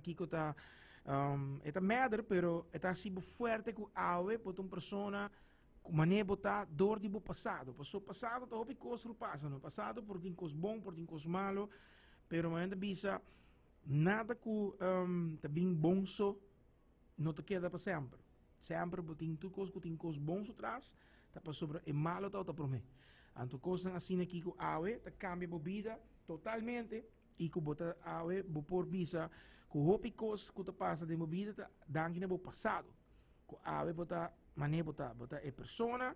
kiko ta e ta mèder, pero e ta hasi bo fuerte ku awe bo ta un persona ku manera bo ta dor di bo pasado. Paso pasado ta hopi kos ku pasa, no? Pasado por tin kos bon, por tin kos malo, pero manera ta bisa nada ku ta bin bon so no ta keda pa semper. Semper bo tin tur kos ku tin kos bon su tras, ta pasobra e malo tabata promé. Anto kosnan asina aki ku awe ta kambia bo bida totalmente i ku bo ta awe bo por bisa ku hopi kos ku ta pasa den bo bida ta danki na bo pasado. Ku awe bo ta manera bo ta, bo ta e persona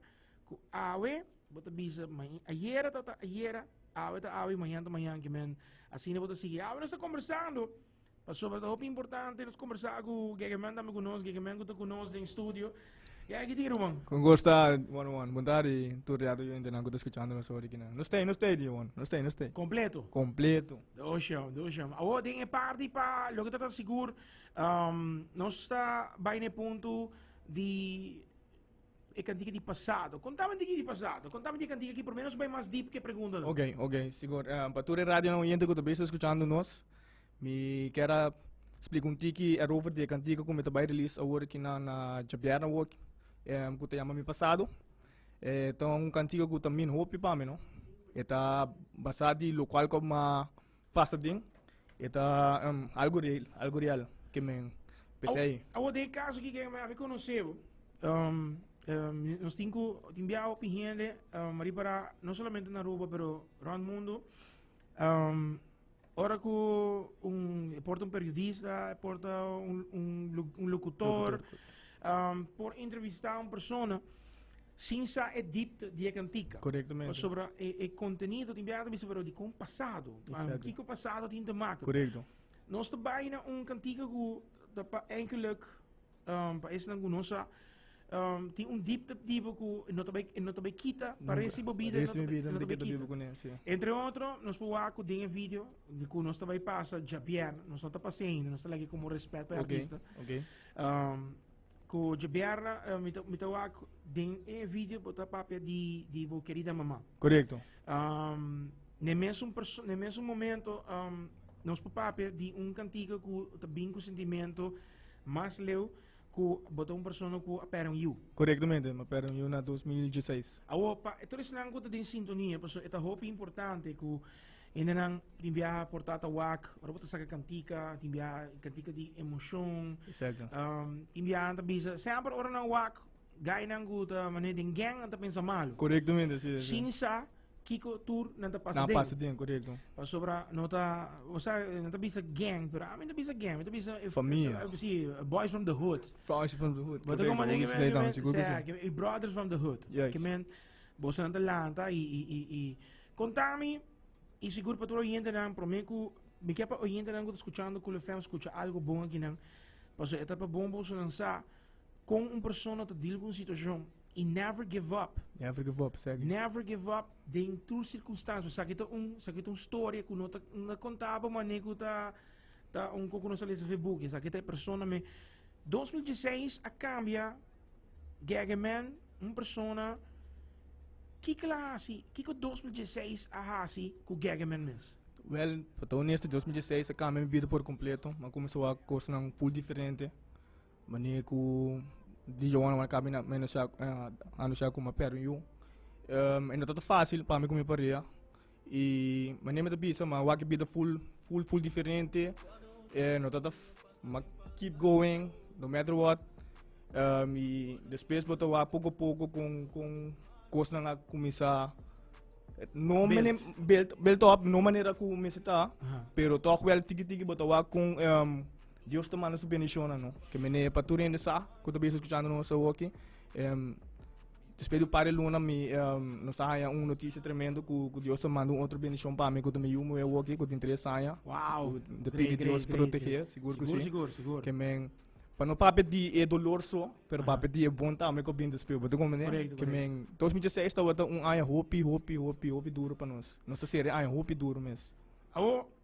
ku awe bo ta bisa ayera tabata ayera, awe ta awe i mañan ta mañan, ke men asina bo ta sigui. Awe nos ta kombersando Pasobra ta hopi importante nos conversa cu Gegeman tambe cu nos, Gegeman cu ta cu nos den studio. Ya, ki tin ruman? Con gusta, one one. Bon tardi, tur radio oyente cu ta escuchando nos ora kinan. Nos stay, nos stay, Dion. Nos stay, nos stay. Completo. Completo. Dosham, dosham. Awo, den e party pa loke ta ta sigur, nos ta bai na e punto di e cantica di pasado. Contame di di pasado. Contame di cantica ki por menos bai mas deep ke pregunta. Ok, sigur. Pa tur e radio oyente cu ta bezig escuchando nos, Mi kier a splika un tiki erover di e kantika ku mi ta bai release awor aki na na djabièrnè awor ku ta yama Mi Pasado. E ta un kantika ku ta min hopi pa mi no. E ta basá di lokual ku mi a pasa den. E ta algu real, algu real ke mi p'esei. Awor den e kaso aki ke mi konosé bo, nos tin ku tin biaha hopi hende riba no solamente na Aruba pero rònt mundu. Ora ku un e por ta un periodista, e por ta un un un locutor, por entrevistá un persona sin sa e diepte di e kantika. Korektamente. Pasobra e e kontenido tin biaha ta bisa pero dikon pasado? Exacto. Kiko pasado tin te maka? Korekto. Nos ta bai na un kantika ku ta pa enkele pa esnan ku no sa tin un diepte tipo ku no ta bai no ta bai kita pa resti bo bida no ta bai kita. Entre otro nos por wak ku den e video di ku nos ta bai pasa djabièrnè, nos no ta pasa ainda, nos ta lagi komo respèt pa e artista. Ku djabièrnè mi ta mi ta wak den e video bo ta papia di di bo kerida mama. Korekto. Na e mesun perso na e mesun momento nos por papia di un kantika ku ta bin ku sentimento mas leu ku bo ta un persona ku a pèrdè un yu. Korektamente, mi a pèrdè un yu na 2016. Awor, pa e tur esnan ku ta den sintonia, pasobra e ta hopi importante ku hendenan tin biaha por ta ta wak, ora bo ta saka kantika, tin biaha kantika di emoshon. Exacto. Tin biaha nan ta bisa, semper ora nan wak gainan ku ta manera den gang nan ta pensa malu. Korektamente, si, si. Sin sa kiko tur nan ta pasa Nan den. pasa den, korekto. Pasobra no ta, o sea, nan ta bisa gang, pero ami no ta bisa gang, mi ta bisa Famia. Si, boys from the hood. Boys from the hood. Bo ta Korekto, como bo ke bisa men, dan, sigur ke sea, si. ke brothers from the hood. Juist. Ke men, boso nan ta lanta i i i i kontami i sigur pa tur oyentenan prome ku mi ke pa oyentenan ku ta skuchando Cool FM skucha algo bon akinan, pasobra e ta pa bon boso nan sa kon un persona ta deal ku un situashon. I never give up. Never give up, segi. Never give up den tur circunstancia. Esaki ta un, esaki ta un storia ku no ta, no ta konta bo mane ku ta, ta un ku nos a lesa Facebook. Esaki ta e persona me. 2016 a cambia Gegeman, un persona. Kiko la hasi? Kiko 2016 a hasi ku Gegeman mes? Well, pa ta honesto, 2016 a cambia mi vida por completo. Mi a cuminsa wak cosnan full diferente. Manera ku DJ One One kabi na menos anuncia ku mi a pèrdè un yu. E no tabata fásil pa mi ku mi pareha. I manera mi ta bisa mi a wak e bida full full full diferente. E no tabata mi a keep going no matter what. I despues bo ta wak poko poko kon kon kosnan a kuminsá no Build. build build up no manera ku mester ta pero tòg wèl tiki tiki bo ta wak kon Dios ta manda su bendicionnan no. Ke mene pa tur hende sa ku ta bisa escuchando nos awoki. Um, despues di un par de luna mi um, nos ta haya un noticia tremendo ku, ku Dios ta manda un otro bendicion pa mi ku ta mi yu muhe awoki ku tin 3 aña. Wow. Ku ta pidi Dios protege, sigur ku Sigur, si. sigur, sigur. Ke men pa no papia di e dolor so, pero papia di e bon tambe ku bin despues. Bo ta comprende? Correcto, Ke men 2016 tabata un aña hopi, hopi, hopi, hopi duro pa nos. Nos ta sera e aña hopi duro mes. Awo,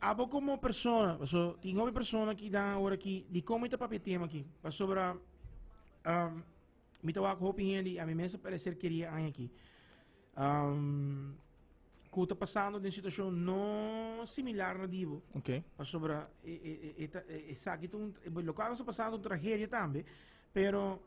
Abo komo persona, paso tin hopi persona ki dan awor aki, di kon mi ta papia tema aki? Pasobra um, mi ta wak hopi hende, a mi mes a parecer keria aña aki. Um, Ku ta pasando den situashon no similar na di bo. Pasobra esaki ta un, lokual nos ta pasando un tragedia tambe, pero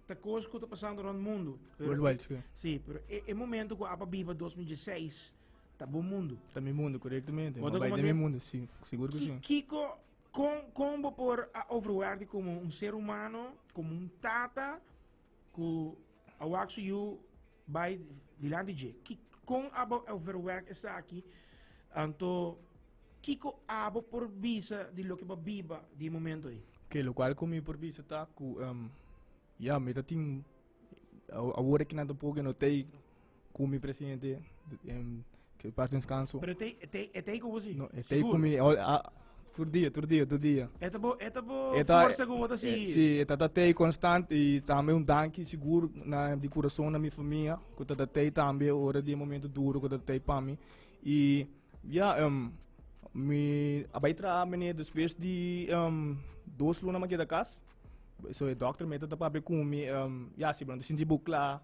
ta kos ku ta pasando rònt mundu. Worldwide, sí. Sí, pero e momento ku aba biba 2016 ta bo mundu. Ta mi mundu, korektamente. Bo ta bai den mi mundu, sí, sigur ku sí. Kiko, kon bo por a overwerk komo un ser humano, komo un tata ku a wak su yu bai dilanti dje? Ki, kon abo overwerk esaki? Anto, kiko abo por bisa di loke bo a biba di e momento ei? Oké, lokual ku mi por bisa ta ku, ya, mi ta tin, awor aki nan tampoco no t'ei ku mi presidente, ke pas descanso. Pero e t'ei, e t'ei ku bo si? No, e t'ei ku mi, tur dia, tur dia, tur dia. E ta bo, e ta bo forsa ku bo ta sigui? Si, e ta ta t'ei konstant i tambe un danki sigur na di kurason na mi famia ku ta ta t'ei tambe ora di e momento duro ku ta ta t'ei pa mi. I ya, mi a bai traha mene despues di dos luna mi a keda kas. So e dòkter mi ta ta papia ku mi, ya si bo no ta sinti bo kla,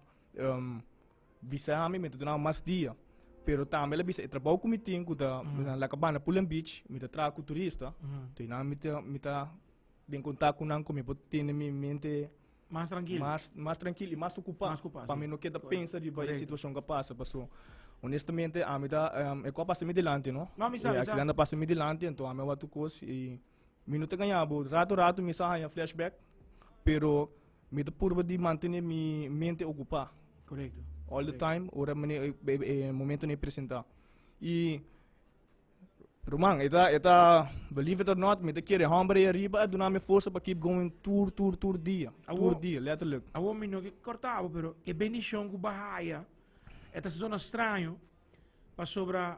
Bisa mi, mi ta duna mas dia. Pero tambe el a bisa e trabou ku mi tin ku ta na La Cabana Pull and Beach, mi ta traha ku turista. Te nan mi ta den kontak ku nan ku mi por tene mi mente Mas trankil. mas trankil i mas okupá. Mas okupá, Pa si. mi no keda pensa riba e situashon ku a pasa. Paso honestamente ami ta e ku a pasa mi dilanti no. No, mi sa, E mi sa. aksidente a pasa mi dilanti anto ami a wak tur kos i mi no ta gaña bo. Rato rato mi sa haña flashback pero Mi ta purba di mantene mi mente okupá. Korekto. All the time, ora mane e momento ne presentá. I ruman, e ta e ta believe it or not, mi ta kere hòmber ei ariba a duna mi forsa pa keep going tur tur tur dia. Tur dia, letterlijk. Awor mi no ke kòrta bo, pero e bendishon ku bo a haya, e ta zona straño, pasobra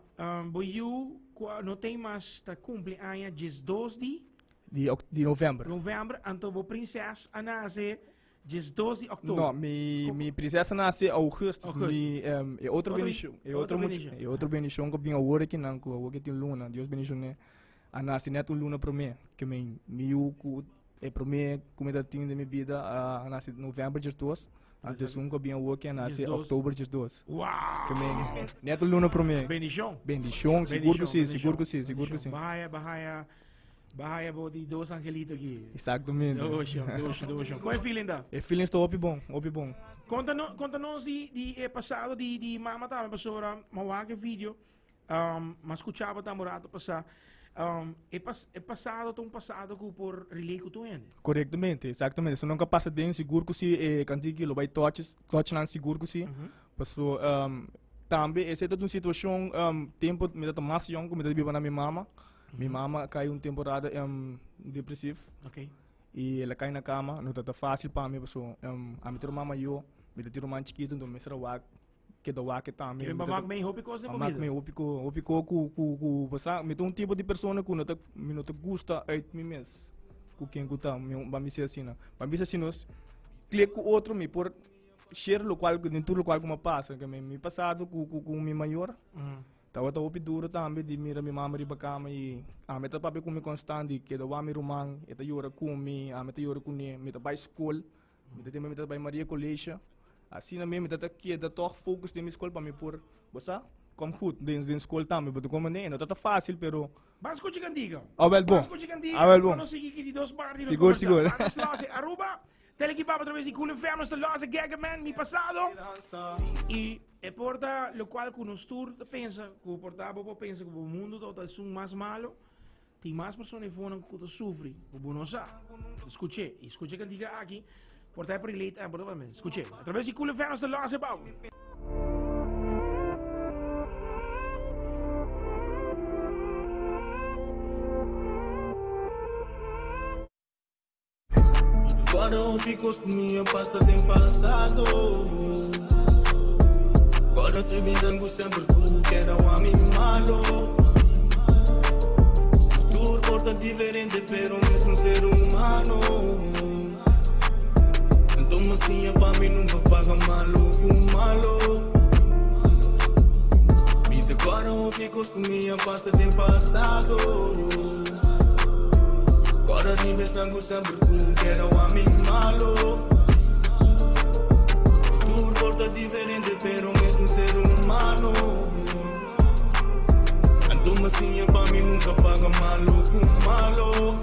bo yu ku no tin mas ta kumpli aña 12 di Di november. November, anto bo prinses a nase 12 di oktober. No, mi prinses a nase augustus. Augustus. Mi, e otro bendicion, e otro Otro much, bendicion. e otro bendicion ku bin awor aki nan, ku awor ki tin luna, Dios bendicione, a nase net un luna prome. Ke mi yu ku e prome ku mi ta tin den mi bida a nase november 12, anto esun ku bin awor ki a nase 12. oktober 12. Wow! Ke men, net un luna prome. Bendicion. Bendicion, sigur ku si, Bendicion, sigur ku si, sigur ku si. Bahaya, bahaya. Bahaya bo di dos angelito aki. Exactamente. Doosho, doosho, doosho. Kon e feeling ta? E feeling sta hopi bon, hopi bon. Konta no, konta nos di di e pasado di di mama tambe pasobra mi a wak e video, mi a skucha bo tambe un rato pasá. E pas e pasado ta un pasado ku por relate ku tur hende. Korektamente, exactamente. So nan ka pasa den sigur ku si e kantiki lo bai touch touch nan sigur ku si. Paso tambe esei ta un situashon tempo mi ta mas yòn ku mi ta biba na mi mama. Mi mama a kai un temporada depresief. I el a kai na kama. No tabata fásil pa mi pasobra ami ta ruman mayó, mi ta tin ruman chikitu, enton mi mester a wak, keda wak e tambe. Kere pa wak mei hopi kos den bo Wak bida. mei hopi ko, hopi ko ku ku ku bo sa, mi ta un tipo di persona ku no ta, mi no ta gusta uit mi mes ku ken ku ta, mi ban bisa asina. Ban bisa si nos klik ku otro mi por share lokual den tur lokual ku mi a pasa. Ke mi pasado ku ku ku mi mayor. Tabata hopi duro tambe di mira mi mama riba kama i ami ta papia ku mi konstant di keda wak mi ruman, e ta yora ku mi, ami ta yora kuné, mi ta bai skol, mi ta tempu mi ta bai Maria College, asina mi mi ta ta keda tòg focus den mi skol pa mi por, bo sa, kom goed den den skol tambe, bo ta komprende? E no ta ta fácil pero. Ban skucha kantiga. Awel bon. Ban skucha kantiga. Awel bon. Pa nos sigui ki di dos parti nos Sigur, kombersá. sigur. Ban nos lòs e Aruba. Telekipap atraves di Cool FM nos ta lòs e Gaggaman, Mi Pasado. I e por ta lokual ku nos tur ta pensa, ku por ta bo por pensa ku bo mundu ta esun mas malo, tin mas persona ei fonan ku ta sufri ku bo no sa. Skuch'é i skucha e kantika aki por ta e por relate por ta skuch'é. Atraves di Cool FM nos ta lòs e bou. Guarda hopi kos ku mi a pasa den pasado. Guarda su bisan ku semper ku keda wak mi malo. Tur por ta diferente pero mesun ser humano. Anto mi siña pa mi nunca paga malo ku malo. Mi ta guarda hopi kos ku mi a pasa den pasado. Kòrda riba esnan ku semper ku keda wak mi malo. Tur por ta diferente pero mesun ser humano. Anto siña pa mi nunca paga malo cu malo.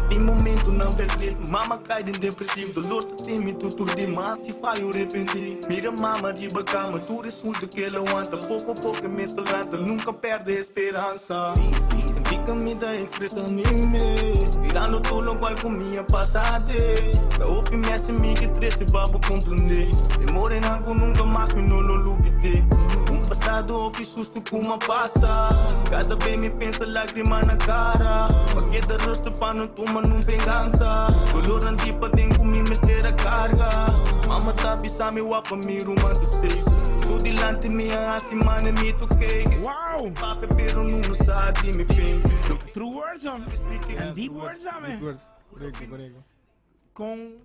Tin momentonan verdriet, mama cay den depresivo, dolor ta teme tur di mas si fallo repenti. Mira mama riba cama, tur resulta cu el aguanta, poco poco e mes ta lanta, nunca perde esperanza. Sentí cu mi ta expresa mi mes, mirando tur locual cu mi a pasa de. Ta hopi mes en mi ke trece pa bo comprende, memorenan cu nunca mas mi no lo lubide. Un pasado hopi susto cu m'a pasa, cada be mi pensa lagrima na cara, pa keda rusto pa no tuma nun venganza. Dolornan di paden cu mi mester a carga, mama ta bisa mi wak pa mi ruman ta safe. Su dilanti mi a haci mane mi toke. Wow! Papia pero no sa di mi pain. True words, hom. And deep words, Deep hom. words. Correcto, correcto.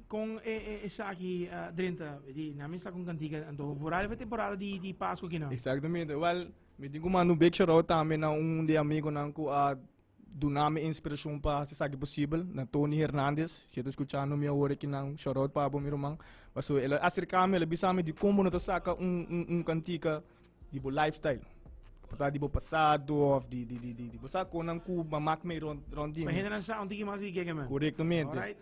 Con esaki drenta, di na mi sa con cantica, anto vooral e temporada di Pasco aki no. Exactamente. Wel, mi tin cu manda un big shout out tambe na un di amigonan cu a duna mi inspiracion pa haci esaki posibel, na Tony Hernandez. Si e ta escuchando mi awor aki nan, shout out pa bo mi ruman. Paso el a acerca mi, el a bisa mi di con bo no ta saca un cantica di bo lifestyle. Por ta di bo pasado of di bo sa konan ku ma mak mee rond di Pa mi. hendenan sa un tiki mas di keke man. Correctamente. Alright.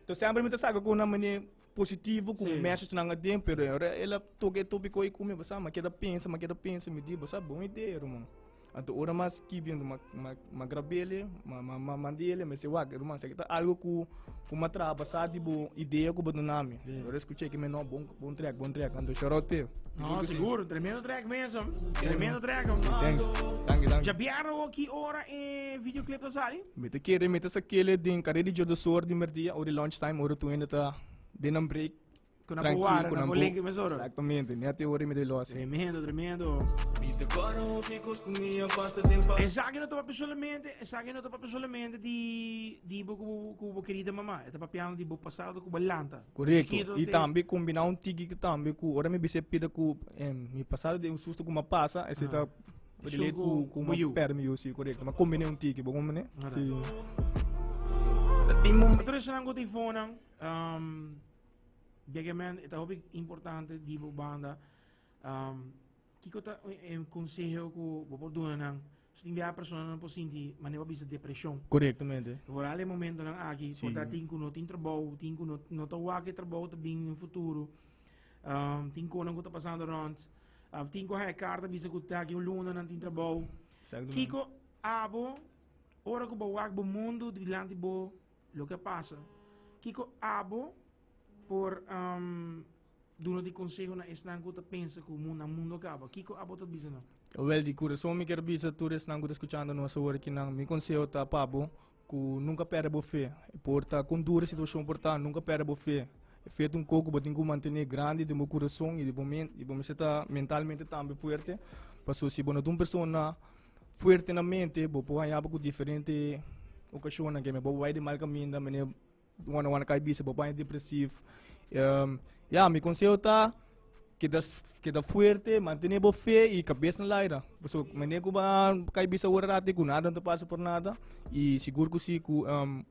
To semper mi ta saka ku una manera positivo, ku message nan aden, pero ora el a toka e tópiko ei ku mi, bo sa, mi a keda pensa, mi a keda pensa, mi di, bo sa, bon idea, ruman. Anto ora mi a skibi, anto mi a grab'el, mi a mand'el, mi a bisa, wak, ruman, esaki ta algo ku mi a traha basá di bo idea ku bo duna mi. Ora e skuch'é, ki mi no, bon, bon track, bon track. Anto shout out p'e. No, sigur, tremendo track mes, tremendo track. Thanks, danki, danki. Djabièrnè ki ora e videoclip ta sali? Mi ta kere mi ta sak'el den kare di djordosor di merdia, ora di lunch time, ora tur hende ta den nan break. Ku nan por wara, nan por linki mesora. Exactamente, net e ora mi ta los. Tremendo, tremendo. Esaki no ta papia solamente, esaki no ta papia solamente di bo ku bo kerida mama. E ta papiando di bo pasado ku bo lanta. Korekto. I tambe kombiná un tiki tambe ku ora mi bisa e pida ku mi pasado di un susto ku mi a pasa, esei ta relate ku mi a pèrdè mi yu, si, korekto. Mi a kombiná un tiki, bo komprendé? Si. Otro esnan ku tin fonan. Gegemen, e ta hopi importante di bo banda. Kiko ta e conseho ku bo por duna nan? So tin bia personanan por sinti manera bo bisa depresion. Correctamente. Vooral e momentonan aki, por ta tin ku no tin trabou, tin ku no ta wak e trabou ta bin den futuro. Tin konan ku ta pasando rond. Tin ku haya karta bisa ku ta aki un luna nan tin trabou. Kiko abo, ora ku bo wak bo mundu dilanti bo, Loke a pasa. Kiko abo por duna di konseho na esnan ku ta pensa ku nan mundu a kaba? Kiko abo ta bisa nan? Wel, di kurason mi kier bisa tur esnan ku ta skuchando nos awor aki nan, mi konseho ta pa bo ku nunka pèrdè bo fe. Por ta kon duru e situashon por ta, nunka pèrdè bo fe. E fe ta un kos ku bo tin ku mantené grandi den bo kurason i di bo mente, i bo mester ta mentalmente tambe fuerte, pasobra si bo no ta un persona Fuerte na mente, bo por haña bo ku diferente okashonnan ke bo bai di mal kaminda, mene wana wana kai bisa, bo por haña depresiv. Ya, mi konseho ta keda keda fuerte, mantené bo fe i kabes na laira. Pasobra mene ku bo a kai bisa ora rati ku nada no ta pasa por nada i sigur ku si ku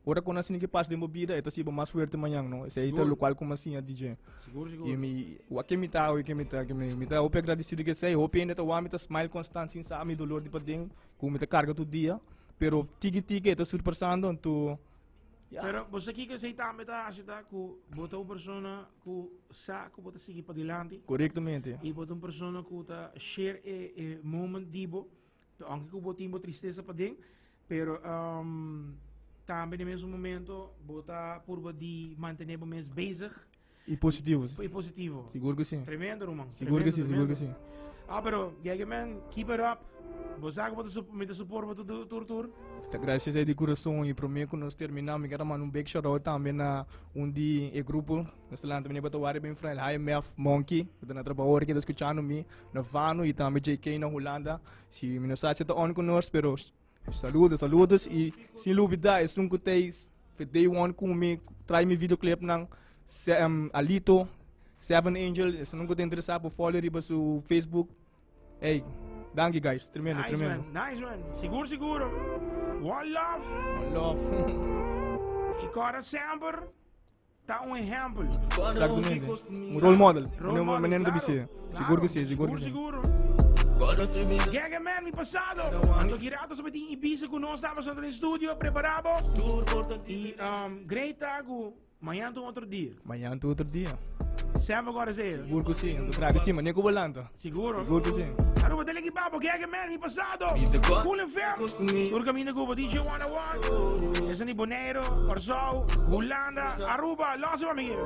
ora ku nan asina ke pasa den bo bida e ta hasi bo mas fuerte mañan, no? Esei ta lokual ku mi a siña di dje. Sigur, sigur. I mi, wak ke mi ta awe, ke mi ta, ke mi, mi ta hopi agradecido ke esei. Hopi hende ta wak mi ta smile constant sin sa mi dolor di paden ku mi ta carga tur dia. Pero tiki tiki e ta surpasando, anto, ya. Pero bo sa kiko esei tambe ta hasi ta ku bo ta un persona ku sa ku bo ta sigui padilanti. Korektamente. I bo ta un persona ku ta share e moment di bo, aunke ku bo tin bo tristesa paden, pero tambe den mesun momento bo ta purba di mantene bo mes bezig. I positivo. I positivo. Sigur ku si. Tremendo, ruman. Sigur ku si, sigur ku si. Ah, pero, Gege man, keep it up. Bo sa ku bo ta mi ta support bo tur tur tur. Ta gracias di corazon y prome ku nos termina mi quiero manda un big shout out tambe na un di e grupo nos ta lanta mene bata wari ben frail HMF Monkey ku ta na trabao ora ki ta escuchando mi na Vano y tambe JK na Hulanda si mi no sa si ta on ku nos pero saludos saludos y sin lubida esun ku ta day one ku mi trae mi videoclip nan Alito Seven Angel esun ku ta interesa por follow riba su Facebook. Hey, danki guys, tremendo, nice tremendo. Man, nice man, sigur sigur. One love. One love. Y Cora semper ta un ehempel. Exactamente. Un role model. Role model, Manera claro. de ser. Sigur que sí, sigur que sí. Sigur, sigur. Gege Man, mi pasado. Anto Girato sa tin Ibiza ku nos estaba den studio, preparabo. E great ku mañan ta otro dia. Mañan ta otro dia. Sabe agora zé? Sigur ku si, anto traga si, mané ku bolanta. Siguro. Sigur ku si. Aruba dele ki babo, Gege Man, mi pasado. Cool FM. Tur caminda ku DJ 101. Esa ni Bonaire, Curaçao, Hulanda, Aruba, Los amigo.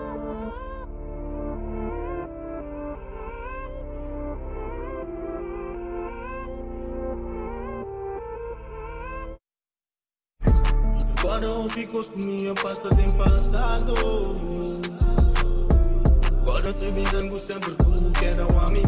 Agora hopi kos ku mi a pasa den pasado. Agora se bisan ku semper ku keda wami.